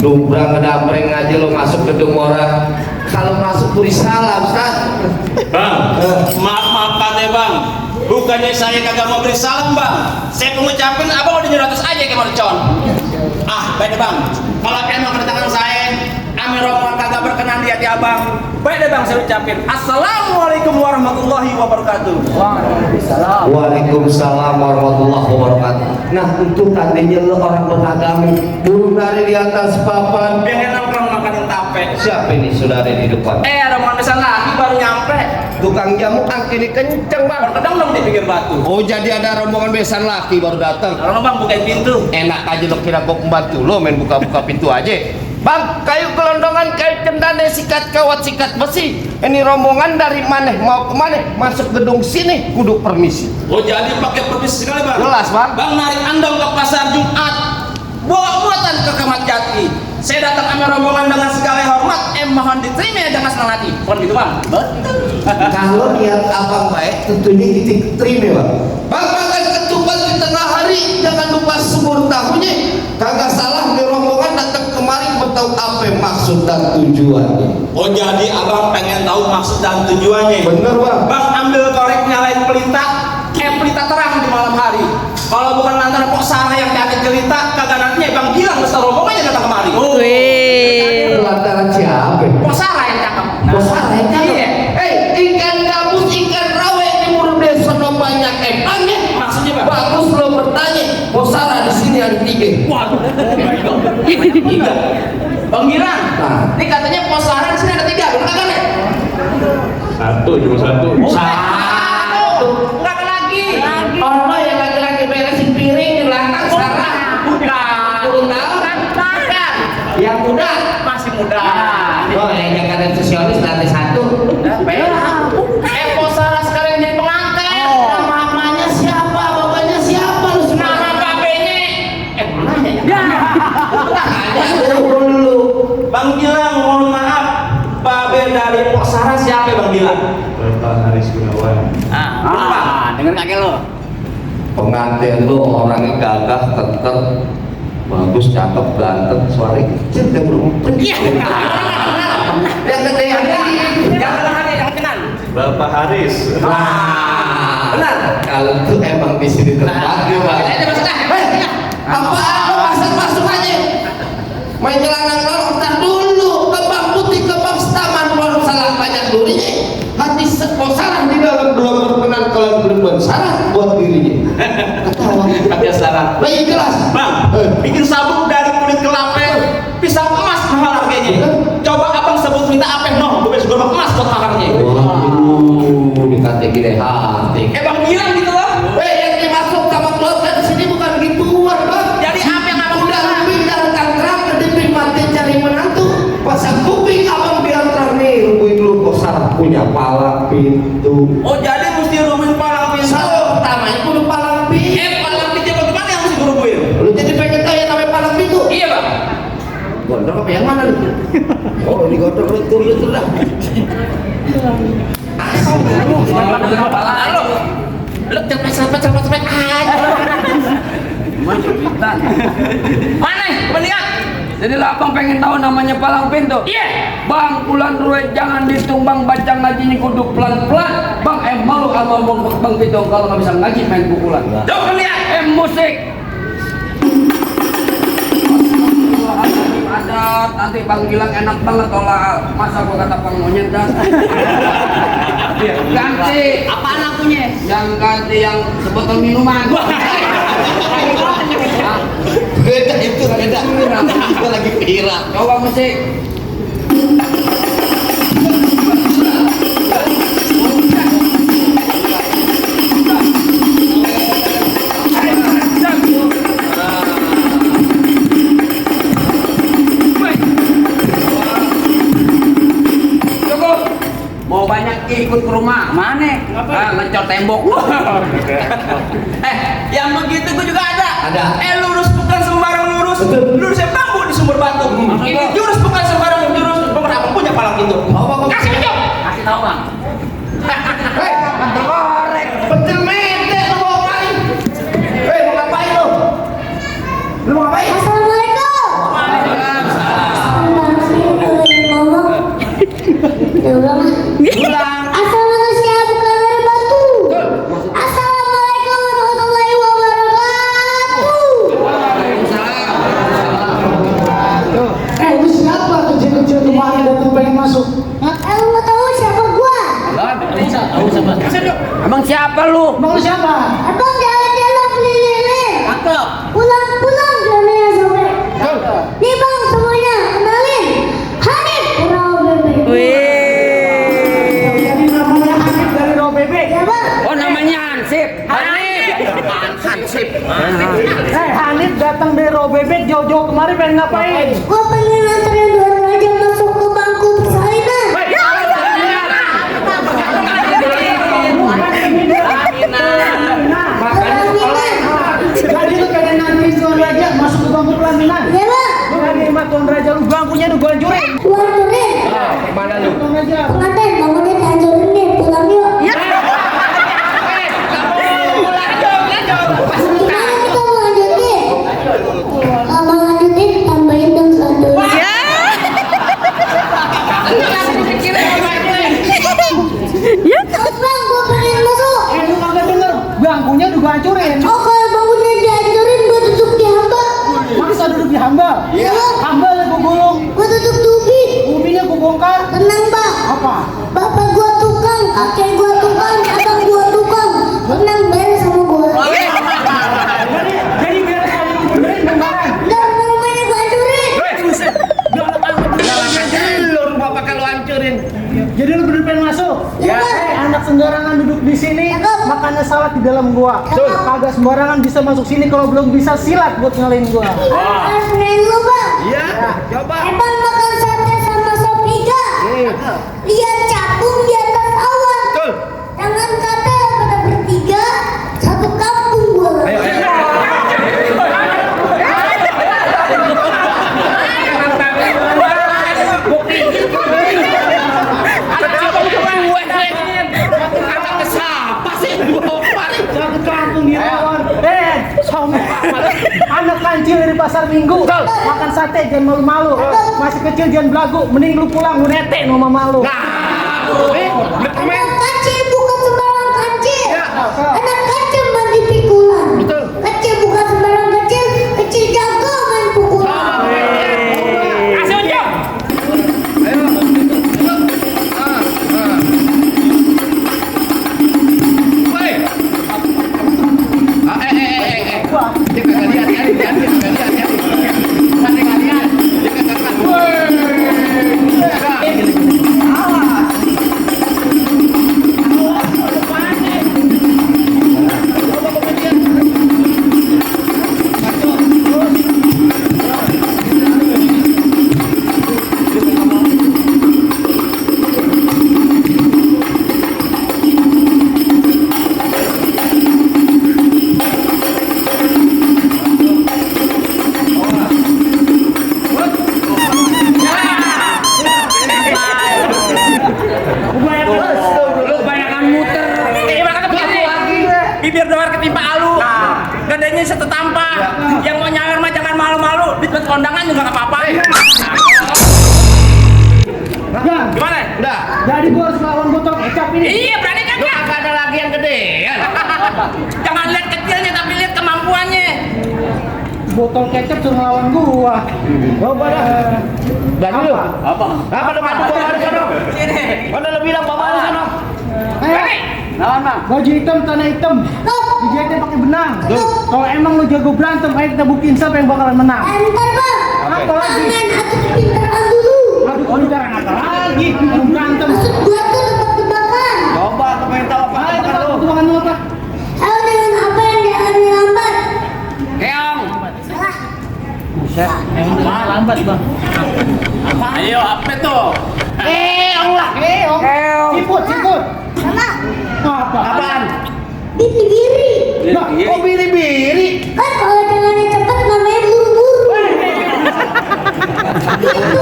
Dumbrang ngedapreng aja lo masuk gedung orang. Kalau masuk beri salam, Ustaz. Bang, maaf katanya bang. Bukannya saya kagak mau beri salam bang. Saya pengucapin abang udah 700 aja kayak mercon. Ah, beda bang. Kalau emang kedatangan saya, Amir rombongan kagak berkenan di hati abang. Beda bang, saya ucapin Assalamualaikum warahmatullahi wabarakatuh. Waalaikumsalam. Waalaikumsalam warahmatullahi wabarakatuh. Nah, untuk tadinya lo orang beragama, turun dari di atas papan. Biar nongkrong makanin tape. Siapa ini sudah ada di depan? Ada rombongan besar lagi baru nyampe. Tukang jamu angkini kenceng bang. Kedong dong di pinggir batu. Oh, jadi ada rombongan besan laki baru datang. Kalau bang bukain pintu. Enak aja lo kira gua pembantu lo main buka-buka pintu aja. Bang, kayu gelondongan, kayu cendana, sikat kawat, sikat besi. Ini rombongan dari mana mau ke mana? Masuk gedung sini kudu permisi. Oh jadi pakai permisi sekali bang. Jelas bang. Bang narik andong ke pasar Jumat. Bawa muatan ke Kamat Jati. Saya datang sama rombongan dengan segala hormat. Mohon diterima ya dengan senang hati. Bukan gitu bang? Betul. Kalau niat abang baik, tentunya diterima bang. Bang makan ketupat di tengah hari, jangan lupa sumur tahunya. Kagak salah di rombongan datang kemari mau tahu apa maksud dan tujuannya. Oh jadi abang pengen tahu maksud dan tujuannya. Bener bang. Bang ambil korek nyalain pelita, pelita terang di malam hari. Kalau bukan lantaran kok salah yang diangkat pelita, kagak nantinya bang bilang besar rombongannya datang kemari. Oh. Lantaran siapa? Kok salah yang cakep? Kok salah yang cakep? Iya. Ikan gabus, ikan rawe di Murde sono banyak empangnya. Maksudnya bang? Bagus lo bertanya. Kok salah di sini ada 3. Waduh. Tiga. Bang Gilang. Nah. Ini katanya posaran di sini ada 3. Benar kagak nih? Cuma satu. Satu. Enggak ada lagi. Ono yang laki-laki beresin piring di belakang sana. Bukan. Turun tahun. Bukan. Yang muda. Masih muda. Oh, yang kata sosiolis lantai 1. Posara sekarang jadi pengantin. Mamanya siapa? Bapaknya siapa? Lu Nama babenya. Mana ya? Ada dulu. Bang Gilang, mohon maaf. Babe dari Posara siapa Bang Gilang? Bapak Haris Gunawan. Dengar kakek lo. Pengantin lu orangnya gagah, keker, bagus, cakep, ganteng, suaranya kecil, dan berumpun. Iya. Yang gede yang ini. Jangan kenal. Bapak Haris. Benar. Kalau itu emang di sini tempatnya, Bang. Aja maksudnya. Apaan lo masuk aja? Main celana lorong, ntar dulu. Kembang putih, kembang setaman, belum salah banyak durinya. Hati sekosaran di dalam belum berkenan kalau berbuat salah buat dirinya. Ketawa. Katanya salah. Baik jelas. Bang, bikin sabuk dari kulit kelapa, pisau emas mahal harganya. Coba abang sebut minta apa? No, gue besok gerobak emas buat maharnya. Waduh, dikata gede hati. Bang Gilang gitu loh. Yang dimasuk sama keluarga di sini bukan gituan, Bang. Jadi apa yang abang Udah pindah Tangerang ke Diping mati cari menantu. Pasang kuping abang bilang terang nih, rubuhin lu kok salah punya palang pintu. Oh jadi mesti rubuhin palang pintu. Salah pertama itu udah palang pintu. Palang pintu bagaimana yang mesti rubuhin? Lu jadi pengen tahu yang namanya palang pintu? Iya bang. Gondrong apa yang mana lu? Oh ini gondrong lu dah. Halo. Lu cepet aja. Mana? Coba lihat. Jadi lah abang pengen tahu namanya palang pintu. Iya. Bang, ulan ruwet jangan ditumbang, baca ngajinya kudu pelan-pelan. Bang, malu sama bang pintu kalau nggak bisa ngaji main pukulan. Coba lihat. Musik. Adat nanti Bang Gilang enak banget olah masa gua kata Bang monyet dah. Ganti Apaan lagunya? yang ganti yang sebotol minuman. Beda itu beda. Kita lagi viral. Coba musik. ikut ke rumah. Mana? Ngecor tembok. Yang begitu gue juga ada. Ada. Lurus bukan sembarang lurus. Lurusnya bambu di sumber batu. Ini jurus bukan sembarang jurus. Beberapa punya palang itu. Kasih tunjuk. Kasih tahu bang. Korek, betul mete lu mau ngapain? Mau ngapain lu? Lu mau ngapain? Assalamualaikum. Pulang. Asal manusia bukan dari batu. Assalamualaikum warahmatullahi wabarakatuh. Lu siapa kecil-kecil kemarin datang pengen masuk? Lu mau tahu siapa gua? Emang siapa lu? Emang lu siapa? Abang jalan-jalan beli lele. Cakep. Pulang-pulang jalannya sobek. Nih bang semuanya kenalin. Hanif Purau Bebek. Jadi namanya Hanif dari Rawa Bebek. Ya bang. Oh namanya Hansip. Hansip. Hanif datang dari Rawa Bebek jauh-jauh kemarin pengen ngapain? Gua pengen nganterin dua raja masuk ke bangku persalinan. Jadi lu pengen nanti Tuan Raja masuk ke bangku pelaminan? Ya bang. Lu gak nerima Tuan Raja lu bangkunya udah gua hancurin. Gua hancurin. Mana lu? Tuan Raja. Pengantin bangunnya dihancurin nih. Pulang yuk. Gimana kita mau lanjutin? Kalau lanjutin tambahin dong satu. Bang, gua pengen masuk. Lu kagak denger? Bangkunya udah gua hancurin. Oh, kalau bangunnya dihancurin, gua duduk di hamba. Masa duduk di hamba? Iya. Hamba lah gua gulung. Gua duduk di ubi. Ubinya gua bongkar. Tenang bang. Apa? Bapak gua tukang, kakek gua tukang, abang gua tukang. Tenang beres sama gua. Jadi biar saya benerin bongkaran. Udah, rumahnya gua hancurin. Jadi lu bener pengen masuk? Ya. Anak sembarangan duduk di sini, Cakep. makannya salad di dalam gua. Cakep. Kagak sembarangan bisa masuk sini kalau belum bisa silat buat ngalahin gua. Harus main lu bang. Iya, coba. Ebang makan sate sama sop iga. Lihat capung di atas awan. Betul. Jangan kata pada bertiga, satu kampung gua. Satu kampung di lawan. Sama anak kancil dari pasar Minggu. Makan sate jangan malu-malu. Masih kecil jangan belagu. Mending lu pulang lu nete sama malu. Anak kecil bukan sembarang kecil. Anak kecil mandi pikulan. Kecil bukan sembarang kecil. Kecil jago main pukulan. Kasih unjuk. Dia kagak lihat, dia kagak lihat. Lu kebanyakan muter. Makanya begini. Bibir doar ketimpa alu. Gedenya setetampa. Yang mau nyawer mah jangan malu-malu. Di tempat kondangan juga nggak apa-apa. Bang, Gimana? Udah. jadi gua harus lawan botol kecap ini. Iya, berani kan? Lu kagak ada lagi yang gede, kan? Jangan lihat kecilnya tapi lihat kemampuannya. Botol kecap suruh lawan gua. Coba dah. Berani lu? Apa? Apa lu madu gua madu sono? Sini. Mana lu bilang bawa madu sono? Berani. Lawan bang. Baju hitam, tanah hitam. Dijahitnya pakai benang. Kalau emang lu jago berantem, ayo kita buktiin siapa yang bakalan menang. Ntar bang. Apa lagi? Tangan atau pintaran dulu. Aduh, kalau cara apa lagi? Belum berantem. Maksud gua tuh tebak-tebakan. Coba aku pengen tahu apa Ayo, tebakan lu. tebakan lu apa? Tahu dengan apa yang dialami lambat? Keong. Salah. lambat bang. Ayo, apa tuh? Allah. Siput. Sama. Apa? Apaan? Biri-biri. Nah, kok biri-biri? Kan kalau jalannya cepat namanya buru-buru. Gitu.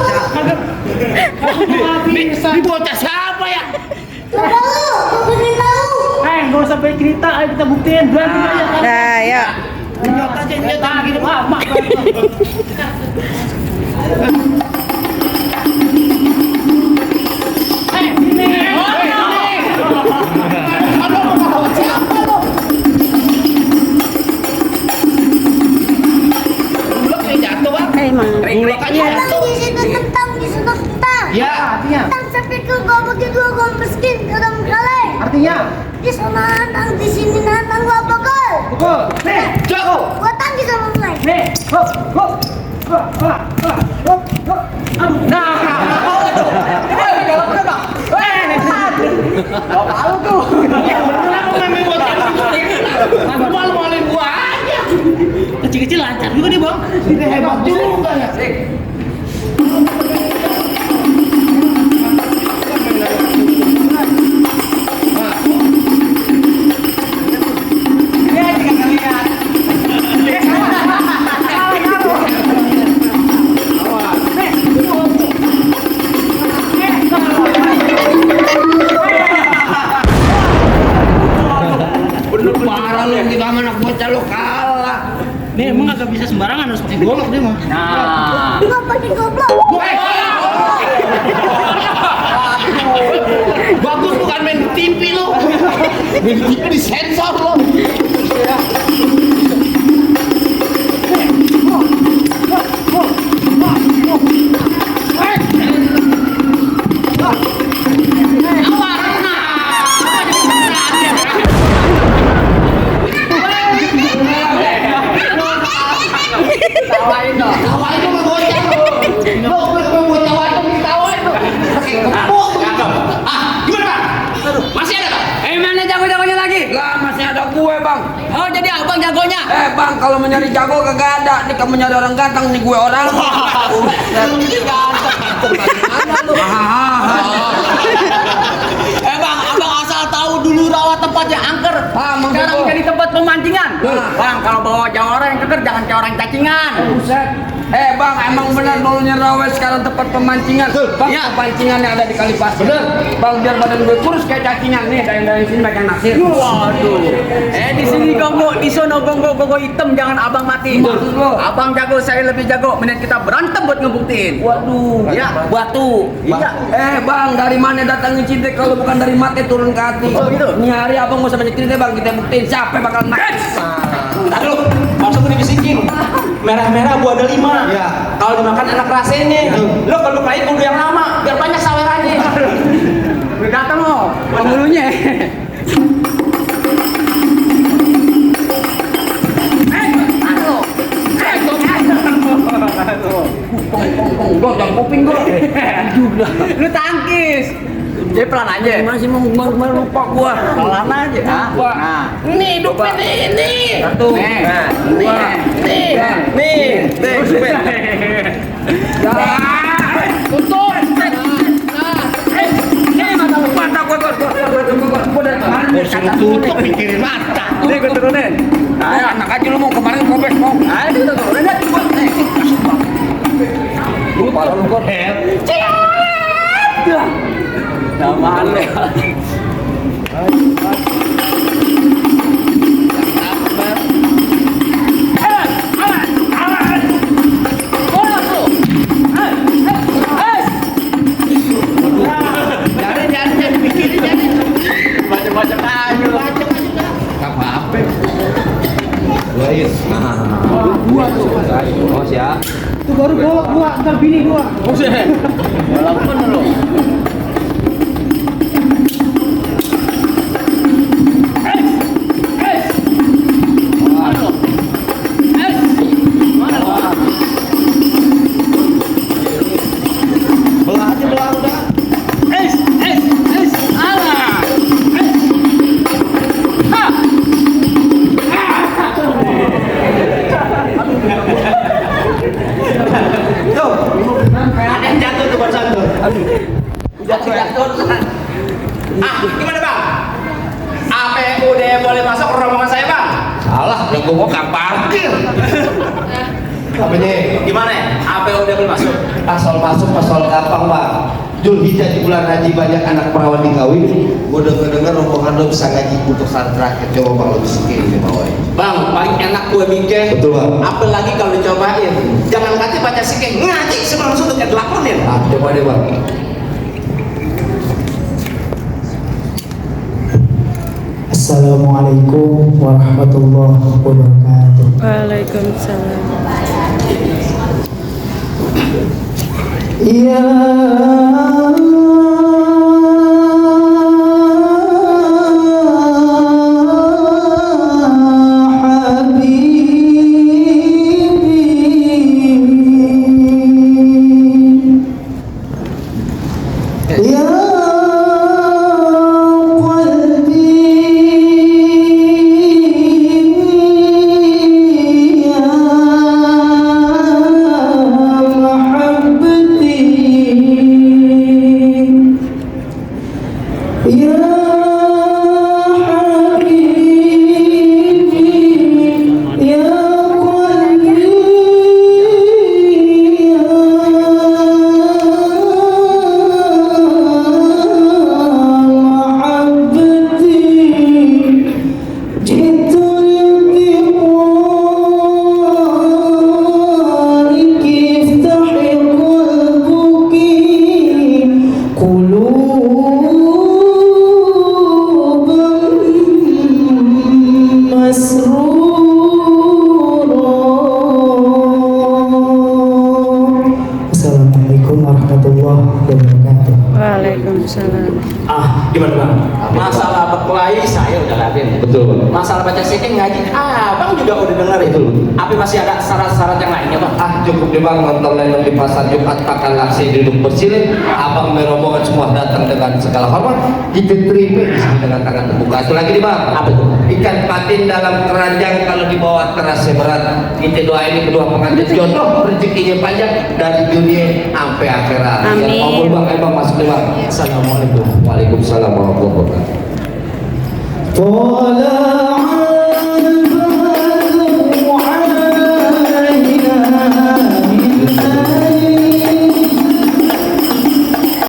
Ini bocah siapa ya? Coba lu, gua pengen tahu. Gak usah banyak cerita, ayo kita buktiin. Berani aja kan? Nah, ya. Nyot aja gini, lama. Emang relek ya. Tentang di situ tentang. Ya, artinya. Tentang sepikul gua begitu gua miskin dalam kali. Artinya? Di sana nang di sini nang gua bakal. Pukul. Nih, jago. Gua tangkis sama mulai. Nih, hop. Nah, kalau tuh. Malu-maluin gua aja. Kecil-kecil lancar juga nih bang. Ini hebat juga ya. Parah lu kita sama anak bocah lu kalah. Nih emang agak bisa sembarangan harus pakai golok dia mah. Nah. Gua pakai goblok. Bagus bukan main TV lu. Main TV di sensor lu. Tawain dong. Tawain dong sama bocah lu. Lu bocah waduh ditawain lu. Pakai kepuk. Gimana, Bang? Masih ada, Bang? Mana jago-jagonya lagi? Lah masih ada gue bang. Oh jadi abang jagonya? Bang kalau mencari jago kagak ada. Nih kamu nyari orang ganteng nih gue orang. Bang, abang asal tahu dulu rawa tempatnya angker. Sekarang jadi tempat pemancingan. Bang kalau bawa jawa orang yang keker jangan kayak orang cacingan. Buset. Bang emang benar dulunya rawa sekarang tempat pemancingan. Bang pemancingan yang ada di kali pasir. Bener. Bang biar badan gue kurus kayak cacingan nih dari sini makan naksir. Waduh. Di sini gongo, di sono gongo hitam jangan abang mati. Maksud lo? Abang jago, saya lebih jago. Mending kita berantem buat ngebuktiin. Waduh. Ya. Batu. Iya. Bang dari mana datangnya cinta kalau bukan dari mati turun ke hati. Oh, gitu? Nih hari abang mau sama cerita bang kita buktiin siapa yang bakal naik. Tadi lu, maksudku dibisikin. Merah-merah buah delima. Iya. Kalau dimakan enak rasanya. Lo kalau kayak kudu yang lama, biar banyak sawerannya. Udah datang lo penghulunya. Jangan kuping gua. Lu tangkis. Jadi pelan aja. Masih mau lupa gua. Pelan aja. Lupa. Nah. Ini hidupin ini. Satu. Nih. Nih. Hidupin. Tutup. Mata gua dari kemarin. Tutup pikirin mata. Nih gua turunin. Ayo anak aja lu mau kemarin kobek mau. Ayo kita turunin deh. Lupa lu kok. Zaman lu. Jangan pikirin jangan. Baca-baca aja. Apa-apa. Gua tuh. Oh siap. Itu baru golok gua, ntar bini gua. Buset. Walaupun lu. Jatuh. Ah, gimana bang? Apa udah boleh masuk ke rombongan saya bang? Salah, yang gue mau parkir. Apa nih? Gimana? Apa udah boleh masuk? Asal masuk pasal gampang Pak. Julhijjah di bulan haji banyak anak perawan dikawin. Gue denger rombongan lo bisa ngaji untuk saat terakhir. Coba Bang lo bisa kirim bawah. Bang, paling enak kue mikir. Betul Bang. Apalagi kalau dicobain. Jangan kata baca sikeng, ngaji sebelum suntuk ya dilakonin. Ah, coba deh Bang. Assalamualaikum warahmatullahi wabarakatuh. Waalaikumsalam. Ya Habibi, ya Assalamualaikum warahmatullahi wabarakatuh. Waalaikumsalam. Ah, gimana bang? Masalah berkelahi saya udah lakuin. Betul Bang. Masalah baca sikeng ngaji, bang juga udah denger itu. Apa masih ada syarat-syarat yang lainnya bang? Ah cukup deh Bang, nonton lain di pasar Jumat makan nasi duduk bersih. Abang merombongan semua datang dengan segala hormat. Kita terima di sini dengan tangan terbuka. Itu lagi nih Bang. Apa itu? Ikan patin dalam keranjang kalau dibawa terasa berat. Kita doain ini kedua pengantin jodoh rezekinya panjang dari dunia sampai akhirat. Amin. Ya, kabul Bang, Bang masuk deh Bang. Assalamualaikum. Waalaikumsalam warahmatullahi wabarakatuh.